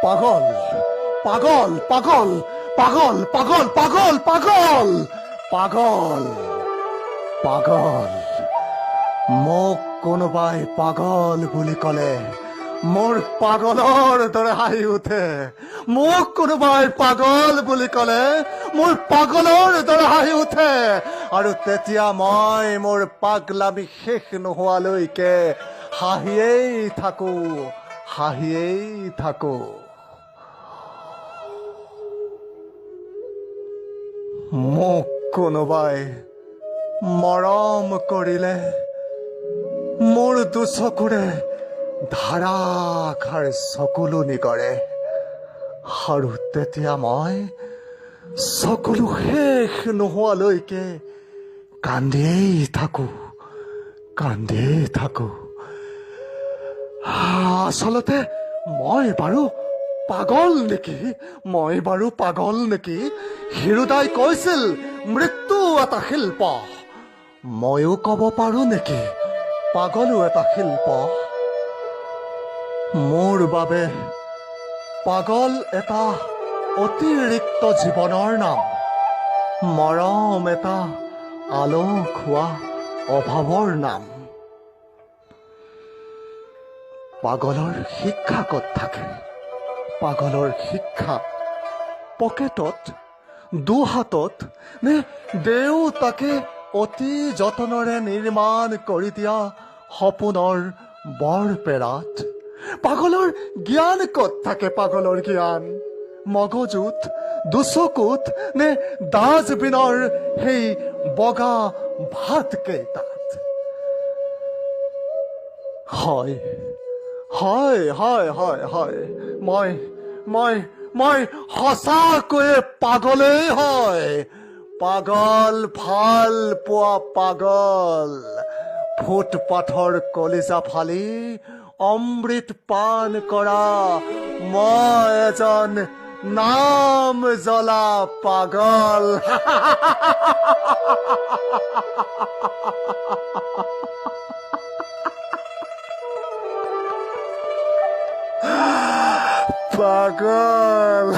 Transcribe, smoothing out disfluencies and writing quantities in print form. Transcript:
পাগল, পাগল, পাগল, পাগল, পাগল, পাগল, পাগল, পাগল, পাগল। মোক কোনোবাই পাগল বুলি ক'লে মোৰ পাগলৰ দৰে হাঁহি উঠে। মোক কোনোবাই পাগল বুলি ক'লে মোৰ পাগলৰ দৰে হাঁহি উঠে। আৰু তেতিয়া মই মোৰ পাগলামি শেষ নোহোৱালৈকে হাঁহিয়েই থাকো, হাঁহিয়েই থাকো। মোক কোনোবাই মৰম কৰিলে মোৰ দুচকুৰে ধাৰাসাৰ চকুলো নিগৰে। আৰু তেতিয়া মই চকুলো শেষ নোহোৱালৈকে কান্দিয়েই থাকো, কান্দিয়েই থাকো। আচলতে মই বাৰু পাগল নেকি? মই বাৰু পাগল নেকি? হীৰুদাই কৈছিল, মৃত্যু এটা শিল্প। ময়ো ক'ব পাৰো নেকি, পাগলো এটা শিল্প? মোৰ বাবে পাগল এটা অতিৰিক্ত জীৱনৰ নাম, মৰম এটা আলহ খোৱা অভাৱৰ নাম। পাগলৰ শিক্ষা ক'ত থাকে? পাগলৰ শিক্ষা পকেটত, দুহাতত নে দেউতাকে অতি যতনেৰে নিৰ্মাণ কৰি দিয়া সপোনৰ বৰপেৰাত? পাগলৰ জ্ঞান ক'ত থাকে? পাগলৰ জ্ঞান মগজুত, দুচকুত নে ডাষ্টবিনৰ সেই বগা ভাত কেইটাত? হয়, হয়, হয়, হয়, হয়, মই মই মই সঁচাকৈয়ে পাগলেই হয়। পাগল, ভাল পোৱা পাগল। ফুটপাথৰ কলিজা ফালি অমৃত পান কৰা মই এজন নাম জ্বলা পাগল। পাগল।